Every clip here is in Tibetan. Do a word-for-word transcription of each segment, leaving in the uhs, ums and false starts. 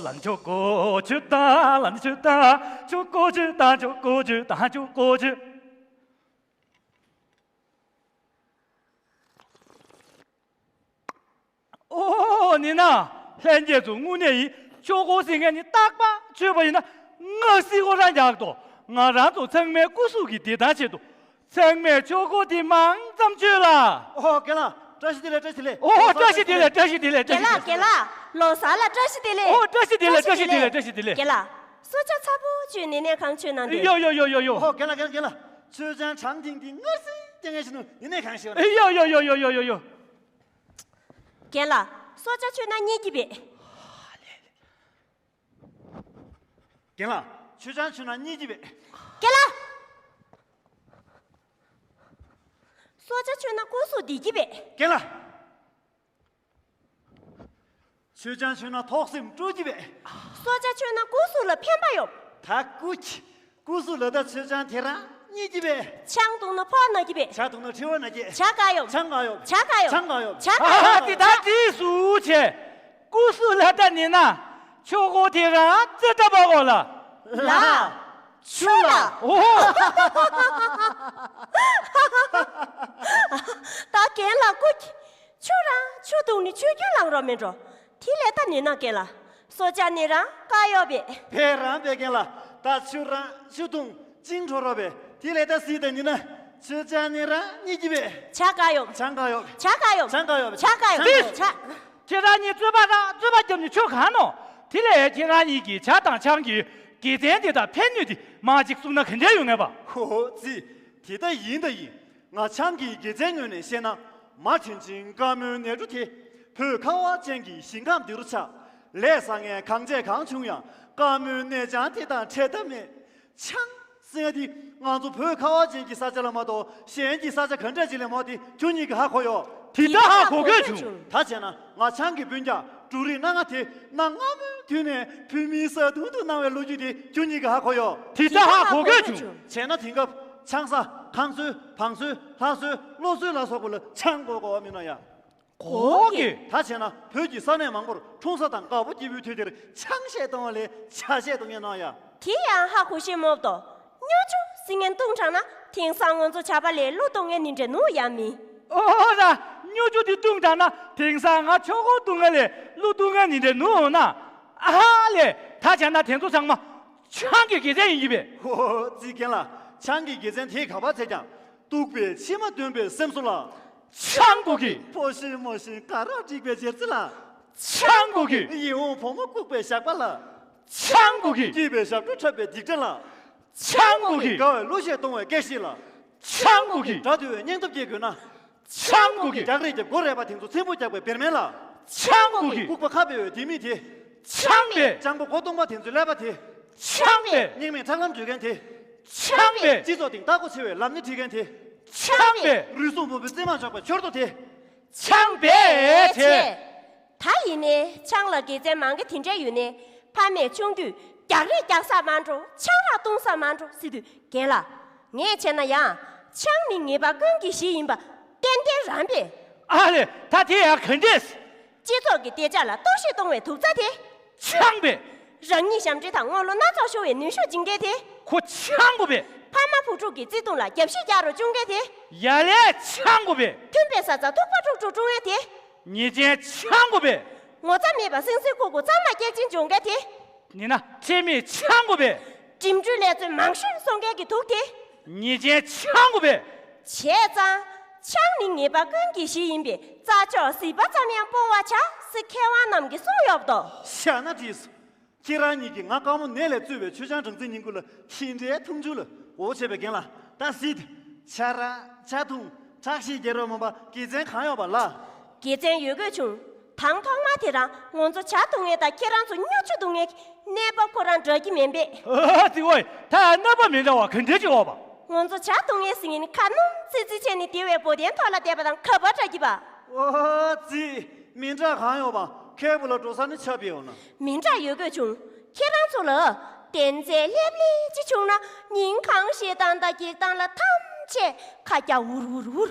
ལན་ཆོག་གོ་ཆུ་དང་ལན་ཆུ་དང་ཆོག་གོ་ཆུ་དང་ཆོག་གོ་ཆུ་དང་ཆོག་གོ་ཆུ། ཨོ་ནི་ན། ལྷན་རྒྱས་ཚོ་དངོས་གནས་ཡིན། ཆོག་གོ་ཟེར་མཁན་ནི་རྟག་པར་ཆོད་པ་ཡིན་ན་ངག་སི་ཁོ་རང་རྒྱག་ཏོ། ང་རང་ཚོ་ཚང་མའི་སྐུ་གཟུགས་ཀྱི་བདེ་ཐང་ཆེད་དུ། ཚང་མས་ཆོག་གོ་དེ་མང་ཙམ་མཆོད་ལ། ཨོ་རྒན་ལགས་བཀྲ་ཤིས་བདེ་ལེགས། བཀྲ་ཤིས་བདེ་ལེགས། ཨོ་བཀྲ་ཤིས་བདེ་ལེགས། བཀྲ་ཤིས་བདེ་ལེགས། བཀྲ་རྒན་ཤིས་ལགས་བདེ་ལེགས། རྒན་ལགས་ལོ་གསར་ལ་བཀྲ་ཤིས་བདེ་ལེགས། ཨོ་བཀྲ་ཤིས་བདེ་ལེགས། བཀྲ་ཤིས་བདེ་ལེགས། བཀྲ་ཤིས་བདེ་ལེགས། རྒན་ལགས་གསོལ་ཇ་ཚ་པོ་མཆོད། ནི་ནས་གང་མཆོད་གནང་འདོད། ཡོ་ཡོ་ཡོ་ཡོ་ཡོ། ཨོ་རྒན་ལགས་རྒན་ལགས་རྒན་ལགས། མཆོད་ཆང་གྲང་ཐིང་ཐིང་མངར་ཟིང་ཟིང་ངས་ཤི་ནུ་ནི་ནས་གང་ཤི་བ་ན། ཡོ་ཡོ་ཡོ་ཡོ་ཡོ་ཡོ། རྒན་ལགས་གསོལ་ཇ་མཆོད་ན་རྙེད་ཀྱི་བས། རྒན་ལགས་མཆོད་ཆང་མཆོད་ན་རྙེད་ཀྱི་བས། རྒན་ལགས། གསོལ་ཇ་མཆོད་ན་སྐུ་གཟུགས་བདེ་སྐྱིད་པས། རྒན་ལགས། མཆོད་ཆང་མཆོད་ན་ཐོག་སེམས་སྤྲོ་སྐྱིད་པས། གསོལ་ཇ་མཆོད་ན་སྐུ་གཟུགས་ལ་ཕན་པ་ཡོང་། ད་སྐུ་ཁྱི། སྐུ་གཟུགས་ལ་ད་མཆོད་ཆང་དེ་རང་རྙེད་ཀྱི་བས། ཆང་བཏུང་ན་ཕོག་ན་གྱི་བས། ཇ་བཏུང་ན་མཁྲིས་པ་ན་གྱི། ཇ་དཀར་ཡོང་། ཆང་དཀར་ཡོང་། ཇ་དཀར་ཡོང་། ཆང་དཀར་ཡོང་། ཇ་དཀར་ཡོང་། ཨ་དེ་ད་དེ་སུ་ཆེ། སྐུ་གཟུགས་ལ་ད་ནི་ན། ཆོག་གོ་དེ་རང་རྩེ་ད་པ་གོ་ལ། ལ། ཆུ་ལ། ཨོ། ད་རྒན་ལགས་སྐུ། ཆུ་རང་ཆུ་བཏུང་ནི་ཆུ་རྒྱུན་ལངས་རོགས་མེད་འགྲོ། དེ་ལས་ད་ནི་ན་རྒན་ལགས། གསོལ་ཇ་ནི་རང་དཀར་ཡོད་པས། བས་རང་བས་རྒན་ལགས། ད་ཆུ་རང་ཆུ་བཏུང་ཅིང་འཕྲོ་རོགས་པས། དེ་ལས་ད་སྲིད་ད་ནི་ན། མཆོད་ཆང་ནི་རང་རྙེད་ཀྱི་བས། ཇ་དཀར་ཡོང་། ཇ་དཀར་ཡོང་། ཇ་དཀར་ཡོང་། ཇ་དཀར་ཡོང་། ཇ་དཀར་ཡོང་། ཇ། ཁྱེད་རང་གཉིས་རྩོད་པ་ར་རྩོད་པ་རྒྱབ་ནས་ཆོ་གང་ནོ། དེ་ལས་ཁྱེད་རང་གཉིས་ཀྱིས་ཇ་དང་ཆང་གི་དགེ་མཚན་དེ་དང་ཕན་ནུས་དེ་མ་གཅིག་གསུང་ན་ག་འདྲ་ཡོང་ངེས་པ། ཧོ་ཧོ་ཙི། དེ་ད་ཡིན་ད་ཡིན། ང་ཆང་གི་དགེ་མཚན་ངོས་ནས་བཤད་ན། མ་དྲིན་ཆེན་དཀར་མོའི་ནས་འབྲུ་དེ། བོད་ཁ་བ་ཅན་གྱི་ཞིང་ཁམས་འདི་རུ་ཆགས། ལས་བཟང་ངན་གང་བྱས་གང་བྱུང་ཡང་། དཀར་མོའི་ནས་ཆང་དེ་དང་འཕྲད་ཐབས་མེད། ཆང་ཟེར་ཡ་དེ་ང་ཚོ་བོད་ཁ་བ་ཅན་གྱི་ས་ཆ་ལ་མ་གཏོགས་གཞན་གྱི་ས་ཆ་ག་འདྲ་ཅིག་ལ་མོ་དེ་ཁྱོད་གཉིས་ཀྱིས་ཧ་གོ་ཡོད། དེ་ལྟ་ཧ་གོ་གོ་བྱུང་། ད་བྱས་ན་ང་ཆང་གི་སྤུན་ཀྱག་འབྲུ་རིགས་སྣ་ལྔ་དེ་གནའ་སྔ་མོའི་དུས་ནས་བོད་མིའི་བཟའ་བཏུང་དུ་གནང་བའི་ལོ་རྒྱུས་དེ་ཁྱོད་གཉིས་ཀྱིས་ཧ་གོ་ཡོད། དེ་ལྟ་ཧ་གོ་གོ་བྱུང་། བྱས་ན་དེང་སྐབས་ཆང་ས་ཁང་སོལ་བང་སོལ་ལྷ་སོལ་གློ་སོལ་ལ་སོགས་པ་ལ་ཆང་དགོས་དགོས་པ་མིན་ནོ་ཡ། གོ་གི། ད་བྱས་ན་བོད་ཀྱི་ས་གནས་མང་པོར་འཁྲུངས་ས་དང་དཀར་པོ་སྐྱེས་བུའི་དུས་དེར་ཆང་བཤད་གཏོང་བ་ལས་ཇ་བཤད་གཏོང་ངེས་ནོ་ཡ། དེ་ཡང་ཧ་གོ་ཤེས་མོབ་དོ། སྨྱོ་ཆུ་ཟིང་ངན་བཏུང་དྲགས་ན་དེང་སང་ང་ཚོ་ཇ་པ་ལས་གླུ་གཏོང་ངེས་ནི་འདྲ་ནུ་ཡ་མི། ཨོ་ར། སྨྱོ་ཆུ་དེ་བཏུང་དྲགས་ན་དེང་སང་ང་ཆོ་གོ་བཏུང་ངེས་ལས་གླུ་བཏུང་ངེས་ནི་འདྲ་ནུ་ན། ཨ་ཧ་ལས། ད་བྱས་ན་དེ་ཚོ་ཚང་མ་ཆང་གི་དགེ་མཚན་ཡིན་གྱི་བས། ཧོ་ཧོ་ཙི་རྒན་ལགས། ཆང་གི་དགེ་མཚན་དེ་ག་པ་ཚད་ཀྱང་། གཏུགས་པའི་མཆི་མ་འདོན་པའི་སེམས་གསོ་ལ། ཆང་གོ་གི། ཕོ་ཤིང་མོ་ཤིང་ག་ར་འགྲིག་པའི་འཇེར་རྩི་ལ། ཆང་གོ་གི། ཡིད་འོང་བུ་མོ་བཀུག་པའི་ཞགས་པ་ལ། ཆང་གོ་གི། སྐྱིད་པའི་ཞབས་བྲོ་འཁྲབ་པའི་སྡིག་སྒྲ་ལ། ཆང་གོ་གི། དགའ་བའི་གླུ་གཞས་གཏོང་བའི་སྐད་ཤེད་ལ། ཆང་གོ་གི། དགྲ་འདུལ་བའི་སྙིང་སྟོབས་སྐྱེད་དགོས་ན། ཆང་གོ་གི། རྒྱག་རེས་རྒྱབ་སྒོ་རེད་པ་དེ་ཚོ་ཚེམ་བུ་རྒྱག་པའི་བེར་མེད་ལ། ཆང་གོ་གི། ལྐུགས་པ་ཁ་འབལ་བའི་ལྡེ་མིག་དེ། ཆང་བས། སྤྱང་པོ་མགོ་སྟོང་པ་དེ་ཚོའི་ཀླད་པ་དེ། ཆང་བས། སྙིང་མེད་ཁྲག་ལམ་བརྗོད་མཁན་དེ། ཆང་བས། སྤྱི་ཚོགས་སྟེང་ལྟག་སྒོ་ཕྱེ་བའི་ལམ་སྣེ་ཁྲིད་མཁན་དེ། ཆང་བས། རུལ་སུངས་འབུམ་པའི་རྩེད་མ་འཇོག་པའི་ཆོར་རྡོ་དེ། ཆང་བས་བྱས། ད་ཡིན་ནའི་ཆང་ལ་དགེ་མཚན་མང་གི་དེ་འདྲ་ཡོད་ནའི་ཕ་མས་ཆུང་དུས་རྒྱག་རེས་རྒྱག་ས་མ་འགྲོ། ཆང་རག་བཏུང་ས་མ་འགྲོ་ཟེར་དུས་རྒན་ལགས། ངས་བྱས་ན་ཡང་ཆང་ནི་ཉེས་པ་ཀུན་གྱི་གཞི་ཡིན་པ་ཏན་ཏན་རང་པས། ཨ་ལས། ད་དེ་ཡང་ག་འདྲས། སྤྱི་ཚོགས་ཀྱི་བདེ་འཇགས་ལ་གཏོར་བཤིག་གཏོང་བའི་དུག་རྩྭ་དེ། ཆང་པས། རང་ཉིད་ཞབས་འདྲེན་དང་དངུལ་ལོ་སྣ་ཚོགས་ཤོར་བའི་ནུས་ཤུགས་སྦྱིན་མཁན་དེ། ཁོ་ཆང་པོ་པས། ཕ་མ་བུ་ཕྲུག་གི་བརྩེ་དུང་ལ་རྒྱབ་བཤིག་རྒྱག་རོགས་བཅུག་མཁན་དེ། ཡ་ལས་ཆང་པོ་པས། མཐུན་པའི་བཟའ་ཚང་ཐུག་པ་དཀྲུག་དཀྲུག་དཀྲུག་མཁན་དེ། ཉེས་ཅན་ཆང་པོ་པས། ངོ་ཚ་མེད་པ་སིང་སིང་ཁུག་ཁུག་གཙང་མ་སྐྱག་ཅིང་འཇོག་མཁན་དེ། ནི་ན་ཁྲེལ་མེད་ཆང་པོ་པས། འགྲིམ་འགྲུལ་ལས་ཚོད་མང་ཤོས་བཟོ་མཁན་གྱི་དུག་དེ། ཉེས་ཅན་ཆང་པོ་པས། བྱས་ཙང་། ཆང་ནི་ཉེས་པ་ཀུན་གྱི་གཞི་ཡིན་པས་རྩྭ་མཆོག་ཟིལ་པ་ཙམ་ཡང་སྤོང་བར་བྱ་ཟེར་མཁས་དབང་རྣམས་ཀྱིས་གསུངས་ཡོད་དོ། ཤ་ན་བྲིས་སོ། ཁྱེད་རང་ཉིད་ཀྱིས་ང་དཀར་མོ་ནད་ལས་གཙོས་པའི་མཆོད་ཆང་སྦྲང་རྩི་ཉིང་ཁུ་ལ་དེ་འདྲའི་འཐུང་ཆུ་ལ་འོ་བྱས་པའི་རྒན་ལགས་ད་སྲིད། ཆ་ར་ཆ་འཐུང་ཁྲག་ཤེད་རྒྱལ་རབས་མོན་པ་དགེ་མཚན་གང་ཡོད་པ་ལ། དགེ་མཚན་ཡོད་དགོས་བྱུང་། དང་ཐོག་མ་དེ་རང་ང་ཚོ་ཇ་བཏུང་ངེས་དང་ཁྱེད་རང་ཚོ་སྨྱོ་ཆུ་བཏུང་ངེས་ཀྱི་གནས་བབ་ཁོ་རང་འདྲ་གི་མིན་པས། ཨ་ཙི་ཝའི་ད་གནས་བབ་མི་འདྲ་བ་ག་འདྲ་ཅིག་ཡོད་པ། ང་ཚོ་ཇ་བཏུང་ངེས་ཟིན་ཡིན་ཁ་སྣུམ་ཙི་ཙི་བྱས་ནས་དེ་བས་བོ་དན་ཐོག་ལ་བསྡད་པ་དང་ག་པར་འདྲ་གི་པ། ཨོ་ཙི། མི་འདྲ་གང་ཡོད་པ་ཁེ་བུ་ལ་འགྲོ་ས་ནི་ཆ་པི་ཡོད་ན། མི་འདྲ་ཡོད་དགོས་བྱུང་། ཁྱེད་རང་ཚོ་ལ་དན་ཚན་ལྷེབ་ལྷེབ་ཅིག་བྱུང་ན་ཉིན་གང་ཞེ་སྡང་དང་སྒེག་སྡང་ལ་ཐམས་ཅད་ཁ་རྒྱ་འུར་འུར་འུར།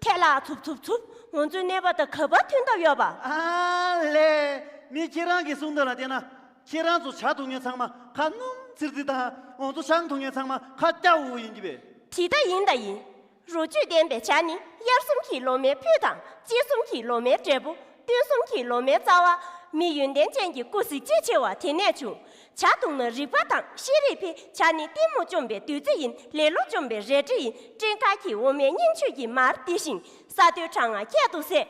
ཐལ་ལག་འཚུབ་འཚུབ་འཚུབ། ང་ཚོའི་གནས་བབ་དང་ག་པར་མཐུན་ཐབས་ཡོད་པ། ཨ་ལས། མི་ཁྱེད་རང་གི་གསུང་དོན་ལ་བལྟས་ན། ཁྱེད་རང་ཚོ་ཇ་འཐུང་མཁན་ཚང་མ་ཁ་སྣུམ་ཚིར་ཚིར་དང་། ང་ཚོ་ཆང་འཐུང་མཁན་ཚང་མ་ཁ་སྐྱ་བོ་བོ་ཡིན་གྱི་བས། དེ་ལྟ་ཡིན་ད་ཡིན། རོ་བཅུད་ལྡན་པའི་ཇ་ནི་དབྱར་གསུམ་གྱི་ལོ་མའི་ཕུད་དང་དཔྱིད་གསུམ་གྱི་ལོ་མའི་འབྲས་བུ། སྟོན་གསུམ་གྱི་ལོ་མའི་རྩ་བ། མི་ཡོན་ཏན་ཅན་གྱི་སྐུ་གཟི་ཅིག་ཆེ་བ་དེ་ནས་བྱུང་། ཇ་འཐུང་ན་རིག་པ་དང་ཤེས་རིག་འཕེལ། ཇ་ནི་ལྟད་མོ་བཅོམ་པའི་བདུད་རྩི་ཡིན། ལེ་ལོ་བཅོམ་པའི་རལ་གྲི་ཡིན། སྤྲིན་དཀར་གྱི་འོ་མའི་སྙིང་བཅུད་ཀྱི་མར་འདི་བཞིན། ས་རྡོའི་གྲང་ངར་ཁྱད་དུ་བསད།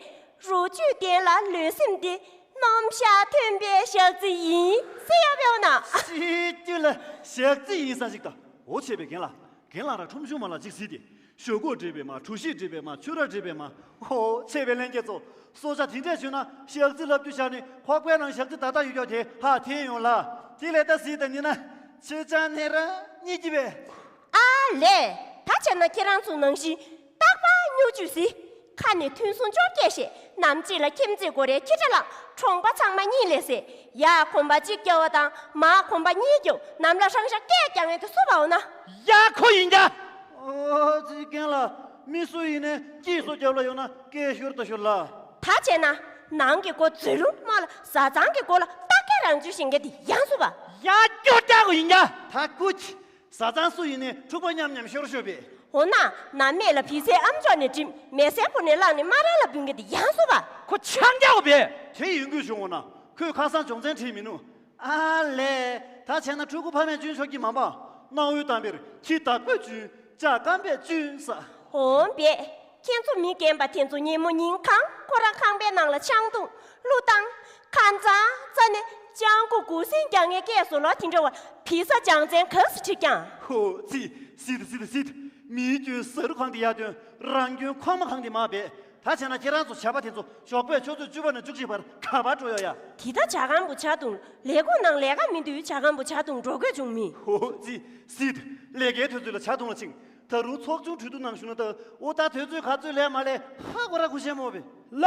རོ་བཅུད་ལྡན་ལ་ལུས་སེམས་བདེ། སྣུམ་ཞག་ཐོན་པའི་ཞག་རྩི་ཡིན་ཟེར་ཡ་བེའོ་ན། ཤི་རྒྱུ་ལ་ཞག་རྩི་ཡིན་ས་ཞིག་ད། འོ་བྱས་པའི་རྒན་ལགས། རྒན་ལགས་ར་ཁྲོམ་གཞུང་མ་ལ་ཅིག་གཟིགས་ཏེ། ཞོག་ཁོག་འདྲེས་པའི་མ། གྲོ་ཞིབ་འདྲེས་པའི་མ། ཆུ་ར་འདྲེས་པའི་མ། ཧོ་བྱས་པའི་ལྷན་རྒྱས་ཚོ། སྲོག་ཆགས་དེ་འདྲས་བྱུང་ན་ཞག་རྩི་ལབ་རྒྱུ་བཞག་ནས་ཁོག་པའི་ནང་ཞག་རྩི་ད་ད་ཡོད་ཀྱོག་དེ་ཧ་འཐེན་ཡོང་ལ། དེ་ལས་ད་གཟིགས་དང་ཉིན་ན་ཆེ་ཆང་ནས་ར་གཉིད་ཀྱི་བས། ཨ་ལས། ད་བྱས་ན་ཁྱེད་རང་ཚོ་ནང་བཞིན་རྟག་པར་སྨྱོ་ཇུས་ཟི། ཁ་ནས་ཐུན་སུང་ཅོར་སྐད་བཤད། ནམ་གཅིག་ལ་ཁྱིམ་མཚེས་སྒོ་རའི་ཁྱི་ཁྲ་ལངས། གྲོང་པ་ཚང་མ་གཉིད་ལས་སད། ཡ་གོམ་པ་གཅིག་རྒྱབ་པ་དང་མ་གོམ་པ་གཉིས་རྒྱབ། ནམ་ལ་ཧྲང་ཤ་སྐད་རྒྱག་མཁན་དེ་སུ་བའོ་ན། ཡ་ཁོ་ཡིན་ཀྱ། ཨོ་ཙི་རྒན་ལགས། མི་སུ་ཡིན་ནའི་སྐྱིད་སོ་རྒྱབ་ལ་ཡོང་ན་སྐད་ཤོར་ད་ཤོར་ལ། ད་བྱས་ན། ནང་གི་སྒོ་འཛུལ་རུང་མ་ལ་བཟའ་ཚང་གི་སྒོ་ལ་སྟག་སྐད་རང་བྱུང་ཞིག་འགེལ་དེ་ཡང་སུ་བ། ཡ་སྐྱོ་སྐྱ་གོ་ཡིན་ཀྱ། ད་སྐུ་ཁྱི། བཟའ་ཚང་སུ་ཡིན་ནའི་འཁྲུག་པ་མཉམ་མཉམ་ཤོར་ཤོར་བས། འོ་ན། ནམ་སྨད་ལ་བི་སའི་ཨམ་ཅོག་ནས་འགྲིམ། མེ་སའི་ཁོ་ནས་བླངས་ནས་སྨ་ར་ལ་འབུལ་མཁན་དེ་ཡང་སུ་བ། ཁོ་ཆང་རྒྱག་པས། དེ་ཡིན་དགོས་བྱུང་བ་ན་ཁོས་ཁ་སང་སྦྱོང་ཚན་བྲིས་མི་ནུས། ཨ་ལས། ད་བྱས་ན་ཕྲུ་གུ་ཕ་མས་གཅུན་ཆོག་གི་མ་པ། གནའ་བོའི་གཏམ་དཔེར་ཁྱི་བདག་པོས་གཅུན། ཇ་སྐམ་པས་གཅུན་ས། འོང་པས། ཁྱེད་ཚོ་མི་རྒན་པ་དེ་ཚོ་ཉིན་མོ་ཉིན་གང་ཁོ་རང་ཁང་པའི་ནང་ལ་ཆང་འཐུང་། གླུ་བཏང་། ཁ་འཛང་ཙ་ནས་སྤྱང་ཀོ་གུ་སེང་རྒྱག་མཁན་སྐད་བཟོ་ལོ་དེ་འདྲ་བ་བི་ས་སྦྱང་ཚན་ག་སེ་ཁྲིད་ཀྱང་། ཧོ་ཙི། སི་ཏི་སི་ཏི་སི་ཏི། མིའི་སྐྱོན་ཟ་རུ་གང་དེ་ཡར་སྟོན། རང་སྐྱོན་ཁོག་མ་གང་དེ་མར་སྦས། ད་བྱས་ན་ཁྱེད་རང་ཚོ་བྱ་བ་དེ་ཚོ་ཞོགས་པའི་ཆུ་ཚོད་བཅུ་པ་ནས་བཅུ་གཅིག་བར་ག་པར་འགྲོ་ཡོད་ཡ། དེ་ད་ཇ་ཁང་བུ་ཇ་འཐུང་། ལས་ཁུངས་ནང་ལས་ཀ་མི་འདུག་ཇ་ཁང་བུ་ཇ་འཐུང་འགྲོ་དགོས་བྱུང་མི། ཧོ་ཙི། སི་ཏི། ལས་ཀའི་དུས་ཚོད་ལ་ཇ་འཐུང་ལ་ཕྱིན། ད་རུང་ཚོགས་ཆུང་གྲོས་བསྡུར་ནང་ཞུགས་ན་ད། འོ་ད་དུས་ཚོད་ག་ཚོད་ལས་མ་ལས་ཧ་གོ་ར་གུ་ཤེས་མོ་བས། ལ།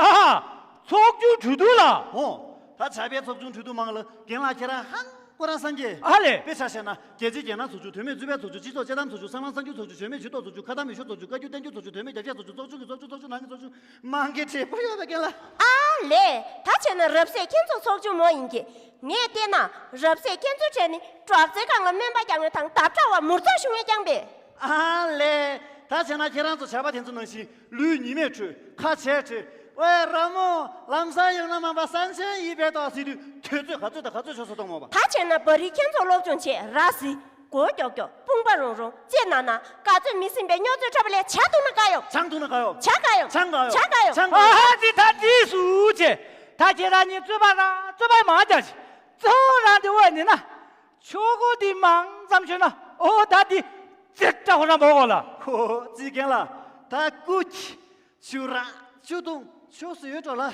ཚོགས་ཆུང་གྲོས་བསྡུར་ལ། འོ། ད་བྱ་བའི་ཚོགས་ཆུང་གྲོས་བསྡུར་མང་ལ་རྒན་ལགས་ཁྱེད་རང་ཧང་ཁོ་རང་སངས་རྒྱས། ཨ་ལས། དཔེ་ཆ་བཤད་ན་རྒྱལ་སྤྱིའི་རྒྱལ་ནང་ཚོགས་ཆུང་། དོན་མེད་རྩོད་པའི་ཚོགས་ཆུང་། སྤྱི་ཚོགས་དཔྱད་གཏམ་ཚོགས་ཆུང་། སྲང་ལམ་གསར་འགྱུར་ཚོགས་ཆུང་། གཞོན་མི་ཇུས་གཏོགས་ཚོགས་ཆུང་། ཁ་ཏ་མི་ཤོར་ཚོགས་ཆུང་། བཀའ་བཀྱོན་བསྟན་འགྱུར་ཚོགས་ཆུང་། དོན་མེད་རྒྱབ་བཤད་ཚོགས་ཆུང་། ཚོགས་ཆུང་གི་ཚོགས་ཆུང་། ཚོགས་ཆུང་ནང་གི་ཚོགས་ཆུང་། མང་གི་གྲས་པོ་ཡོད་པའི་རྒན་ལགས། ཨ་ལས། ད་བྱས་ན་རབ་གསལ་ཁྱེད་ཚོ་ཚོགས་ཆུང་མོ་ཡིན་གྱི། ངས་བལྟས་ན་རབ་གསལ་ཁྱེད་ཚོའི་གྲས་ནི་སྦྲག་རྩེ་སྒང་ལ་སྨན་པ་རྒྱག་མཁན་དང་འདབ་ཁྲ་བ་མུར་ཚག་ཤུ་ངེ་རྐྱང་པས། ཨ་ལས། ད་བྱས་ན་ཁྱེད་རང་ཚོ་བྱ་བ་དེ་ཚོ་ནང་བཞིན་ལུས་ཉི་མས་ཁྲུས། ཁ་བྱས་བྲིས། ཝེ་ར་མོ། ལམ་སང་ཡོང་ན་མ་པ་སན་ཆེན་ཡིན་པས་ཏོག་ཟེར་དུས་དུས་ཚོད་ག་ཚོད་དང་ག་ཚོད་ཆོག་སོ་གཏོང་མོ་བ། ད་བྱས་ན་བ་རི་ཁྱེད་ཚོ་སློབ་སྦྱོང་བྱས་ར་ཟི། མགོ་ཀྱོག་ཀྱོག་དཔུང་པ་རོང་རོང་། ལྕེ་ན་ན། ག་ཚོད་མི་སྲིན་པའི་སྨྱོ་རྫས་འཁྲབ་པ་ལས་ཇ་འཐུང་ན་དགའ་ཡོང་། ཇ་འཐུང་ན་དགའ་ཡོང་། ཇ་དགའ་ཡོང་། ཇ་དགའ་ཡོང་། ཇ་དགའ་ཡོང་། ཇ་དགའ་ཡོང་། ཨ་ཧ་ཙི་ད་འདི་སུ་བྱས། ད་ཁྱེད་རང་གཉིས་རྩོད་པ་རང་རྩོད་པ་མང་རྒྱག་ཅིག་གཙོ་བོ་རང་དེ་འོ་ནི་ན། ཆོ་གོ་འདི་མང་ཙམ་ཆོད་ན་ཨོ་ད་འདི་ཙེ་ཏྲ་ཧོ་ར་མོ་གོ་ལ། ཧོ་ཙི་རྒན་ལགས། ད་སྐུ་ཁྱི། ཆུ་ར། ཆུ་འཐུང་ཆོག་སུ་ཡོད་འགྲོ་ལ།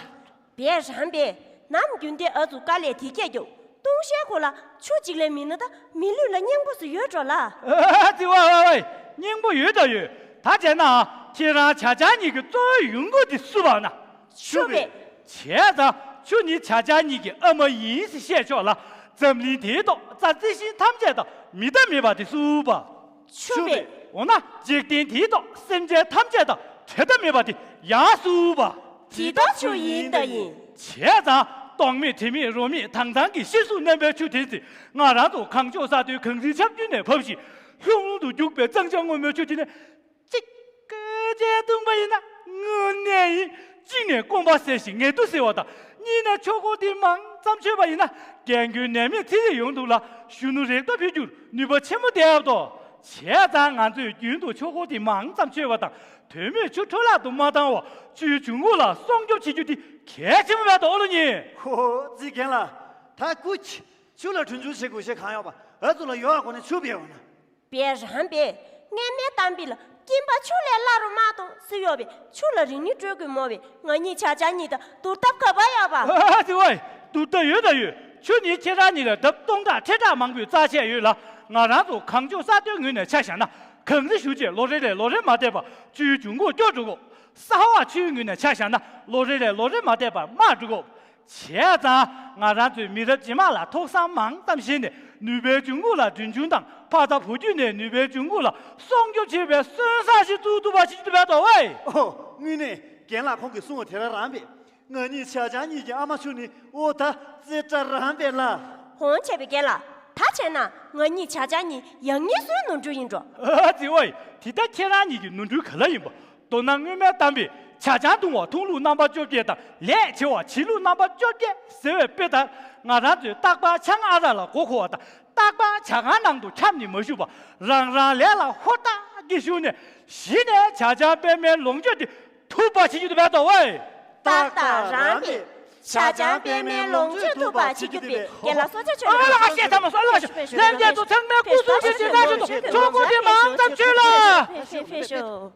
བས་རང་བས། ནམ་རྒྱུན་དེ་ཨ་ཙུ་དཀའ་ལས་དེ་སྐྱེས་ཀྱང་ལྟུང་བཤལ་ཁོ་ལ་ཆུ་གཅིག་ལས་མིན་ན་ད་མི་ལུས་ལ་སྙིང་པོ་སུ་ཡོད་འགྲོ་ལ། ཨ་ཙི་ཝ་ཝ་ཝའི། སྙིང་པོ་ཡོད་ད་ཡོད། ད་བྱས་ན་ཁྱེད་རང་ཆ་ཆ་གཉིས་ཀྱི་གཙོ་བོའི་ཡོང་སྒོ་དེ་སུ་བ་ན། ཆུ་བས། བྱས་ཙང་ཆུ་ནི་ཆ་ཆ་གཉིས་ཀྱི་ཨ་མ་ཡིན་ཟེར་བཤད་ཆོག་ལ། འཛམ་གླིང་དེའི་ཐོག་རྩྭ་རྩི་ཤིང་ཐམས་ཅད་དང་མི་རྟག་མེད་པ་དེ་སུ་བ། ཆུ་བས། འོ་ན་འཇིག་རྟེན་དེའི་ཐོག་སེམས་ཅན་ཐམས་ཅད་དང་བྲལ་ཐབས་མེད་པ་དེ་ཡང་སུ་བ། དེ་ལྟར་ཆུ་ཡིན་ད་ཡིན། བྱས་ཙང་རྟོག་མེད་དྲི་མེད་རོ་མེད་དྭངས་གཙང་གི་ཤེལ་གཟུགས་རྣམ་པའི་ཆུ་དེ་ཚེ་ང་རང་ཚོ་གངས་ལྗོངས་ས་མཐོའི་གངས་རིའི་ཆར་རྒྱུན་ནས་བབས་ཤིང་ལྷུང་ལྷུང་དུ་རྒྱུག་པའི་གཙང་ཆབ་སྔོན་མོའི་ཆུ་དེ་ནི། གཅིག་གི་ཅན་བཏུང་པ་ཡིན་ན་དངོས་གནས་ཡིན། གཅིག་ནས་སྐོམ་པ་སེལ་ཞིང་ངལ་དུ་སེལ་བ་དང་། གཉིས་ནས་ཆོ་གོ་དེ་མང་ཙམ་མཆོད་པ་ཡིན་ན་རྒན་རྒོན་ནད་མེད་ཚེ་རིང་ཡོང་ཐུབ་ལ། གཞོན་ནུ་རེག་ཐོག་འཕེལ་རྒྱུར་ནུས་པ་ཆེན་པོ་ལྡན་ཡོད་དོ། བྱས་ཙང་ང་ཚོས་རྒྱུན་དུ་ཆོ་གོ་དེ་མང་ཙམ་མཆོད་པ་དང་དོན་མེད་ཆུ་འཕྲོ་བརླག་ཏུ་མ་བཏང་བར་ཆུའི་འབྱུང་ཁུངས་ལ་སྲུང་སྐྱོབ་བྱེད་རྒྱུ་དེ་གལ་ཆེན་པོ་མེད་དོ་ཨོ་ལོ་ཉེ། ཧོ་ཙི་རྒན་ལགས། ད་སྐུ་ཁྱི་ཆུ་ལ་གྲོན་ཆུང་བྱེད་དགོས་ཤེས་གང་ཡོད་པ། ཨ་ཙུ་ལ་ཡོད་ཨ་གོ་ནས་ཆུ་བེའོ་ན། བས་རང་བས། སྔས་མའི་གཏམ་དཔེ་ལ་སྐྱིན་པ་ཆུ་ལས་སླ་རུ་མ་གཏོང་སུ་ཡོད་པས། ཆུ་ལ་རིང་ནི་སྤྲོད་དགོས་མོ་བས། ང་གཉིས་ཆ་ཆ་གཉིས་དང་བསྡུར་ཐབས་ག་པ་ཡོད་པ། ཨ་ཙི་ཝའི། བསྡུར་ཐབས་ཡོད་ད་ཡོད། ཆུ་ནི་ཁྱེད་རང་གཉིས་ལས་ལྡབ་སྟོང་ཕྲག་ཁྲི་ཕྲག་མང་པོའི་རྩ་ཆད་ཡོད་ལ། ང་རང་ཚོ་གངས་ལྗོངས་ས་མཐོའི་ངོས་ནས་ཆ་བཞག་ན་གངས་རི་ཞུ་རྗེས་ལོ་རེ་ལས་ལོ་རེ་མ་བསྡད་པར་ཆུའི་འབྱུང་ཁུངས་སྐྱོ་འགྲོ་གོ། ས་འོག་ཆུའི་ངོས་ནས་ཆ་བཞག་ན་ལོ་རེ་ལས་ལོ་རེ་མ་བསྡད་པར་དམའ་འགྲོ་གོ། བྱས་ཙང་ང་རང་ཚོས་མི་རབས་རྗེས་མ་ལ་ཐོག་བསམ་མང་ཙམ་བཞེས་ནས་ནུས་པའི་འབྱུང་ཁུངས་ལ་གྲོན་ཆུང་དང་། ཕ་ཚ་བུ་རྒྱུད་ནས་ནུས་པའི་འབྱུང་ཁུངས་ལ་སྲུང་སྐྱོབ་བྱེད་པའི་སོན་བཟང་ཞིག་བཙུགས་ཐུབ་པ་ཞིག་ཏུ་བས་དོ་ཝེ། ཨོ། དངོས་གནས་རྒན་ལགས་ཁོང་གིས་གསུངས་པ་དེ་རང་རང་པས། ང་གཉིས་ཆ་ཆ་གཉིས་ཀྱི་ཨ་མ་ཆུ་ནི་ཨོ་ད་རྩེ་གྲ་རང་པས་ལ། གོང་བྱས་པའི་རྐྱེན་ལ། ད་བྱས་ན་ང་གཉིས་ཇ་ཆང་གཉིས་ཡང་སྙན་སུའི་ནོར་འཁྲུལ་ཡིན་འགྲོ། ཨ་ཙི་ཝེ། དེ་ལྟར་ཁྱེད་རང་གཉིས་ཀྱི་ནོར་འཁྲུལ་ག་ལ་ཡིན་པ། མདོར་ན་སྔོན་མའི་གཏམ་དཔེ། ཇ་ཆང་བཏུང་བ་འཐུང་ལུགས་རྣམ་པ་བཅོ་བརྒྱད་དང་། ལས་བྱེད་པ་བྱེད་ལུགས་རྣམ་པ་བཅོ་བརྒྱད་ཟེར་བའི་དཔེ་ལྟར། ང་རང་ཚོས་རྟག་པར་ཆང་ཨ་རག་ལ་མགོ་འཁོར་བ་དང་། རྟག་པར་ཇ་ཁང་ནང་དུ་འཁྱམས་ནས་མ་བཞུགས་པར། རང་རང་ལས་ལ་ཧུར་ཐག་གིས་ཞུགས་ནས། གཞི་ནས་ཇ་ཆང་པད་མའི་ལོངས་སྤྱོད་དེ་ཐུབ་པ་བྱེད་རྒྱུ་དེ་རེད་དོ་ཝེ། ཏག་ཏག་རང་རེད། ཇ་ཆང་པད་མའི་ལོངས་སྤྱོད་ཐུབ་པ་བྱེད་རྒྱུ་དེ་རྒན་ལགས་གསོལ་ཇ་མཆོད། ཨ་ལ་ང་བཤད་ཐལ་མ་སོང་། ཨ་ལ་ང་བཤད། ལྷན་རྒྱས་ཚོ་ཚང་མས་སྐུ་གཟུགས་ཀྱི་བྱེད་ན་ཆོག་ཆོག་པོ་དེ་མང་ཙམ་མཆོད་ལ། ཕེབས་ཤོག་ཕེབས་ཤོག